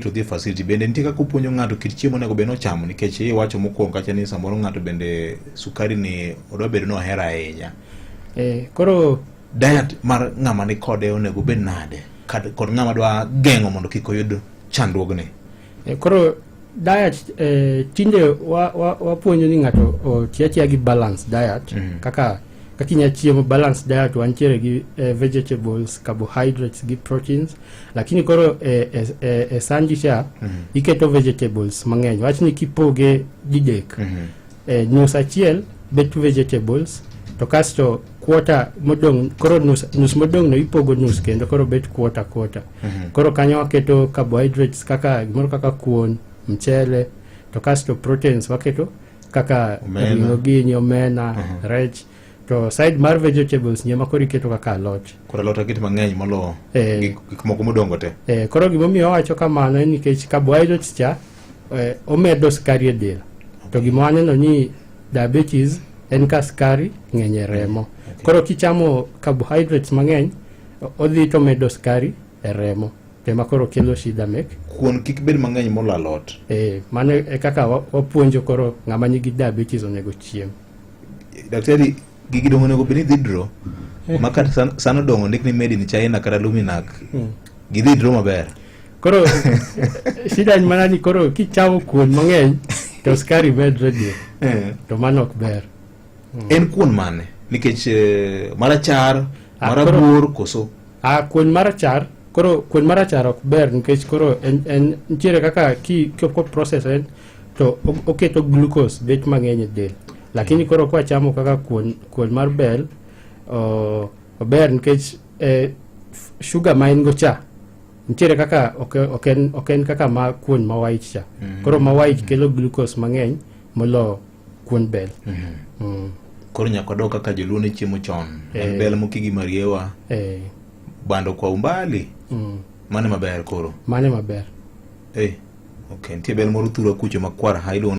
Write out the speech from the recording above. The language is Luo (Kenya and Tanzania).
To dhi e facility bende nitie kaka upuonjo ng'ato kit chiemo onego bed ni ochamo? Nikech iwacho mokwongo kacha ni samoro ng'ato bende sukari ni odwa bedo ni ohero ahinya. Koro diet mar ng'ama ni kode onego bed nade kod ng'ama dwa geng'o mondo kik oyud chandruogni? Koro diet, tinde wapuonjo ni ng'ato oti atiya gi balance diet. Kaka inya chiemo balance diet, wantiere gi vegetables, carbohydrates gi proteins, lakini koro e sandi cha iketo vegetables mang'eny. Wach ni kipoge didek, nus achiel bet vegetables, to kasto quarter modong', koro nus modong' no ipogo nus kendo, koro bet quarter quarter. Koro kanyo waketo carbohydrates kaka gimoro kaka kuon, mchele, to kasto proteins waketo kaka omena. Ring'o gini, omena, rech, to side mar vegetables ni ema koro iketo kaka alot. Koro alot aket mang'eny molo gik moko modongo te. Koro gimomiyo awacho kamano en nikech carbohydrates cha omedo sukari e del, to gima waneno ni diabetes en ka sukari ng'eny e remo. Koro kichamo carbohydrates mang'eny, odhi to omedo sukari e remo, to ema koro kelo shida mek Kuon kik bed mang'eny molo alot. Mano e kaka wapuonjo koro ng'ama nigi diabetes onego chiem. Daktari, gigi dong onego bed ni dhi draw ma kata san odongo ndik ni made in China kata Luminac, gidhi draw maber. Koro shida en mana ni koro kichamo kuon mang'eny to sukari medre del, to mano ok ber. En kuon mane? Nikech marachar, marabuor koso? Ah, kuon marachar. Koro kuon marachar ok ber nikech koro en nitiere kaka ki ko process en to oketo glucose bet mang'eny e del, lakini koro kwachamo kaka kuon mar bel, ober nikech sugar ma en go cha nitiere kaka ok en kaka ma kuon ma white cha. Koro ma white kelo glucose mang'eny molo kuon bel. Koro nyaka wadog kaka joluo ne chiemo chon en bel mokigi mariewa, bando kwa umbali. Mane maber koro? Mane maber. Okay, nitie bel moro thura kucho makwar ha iluongo.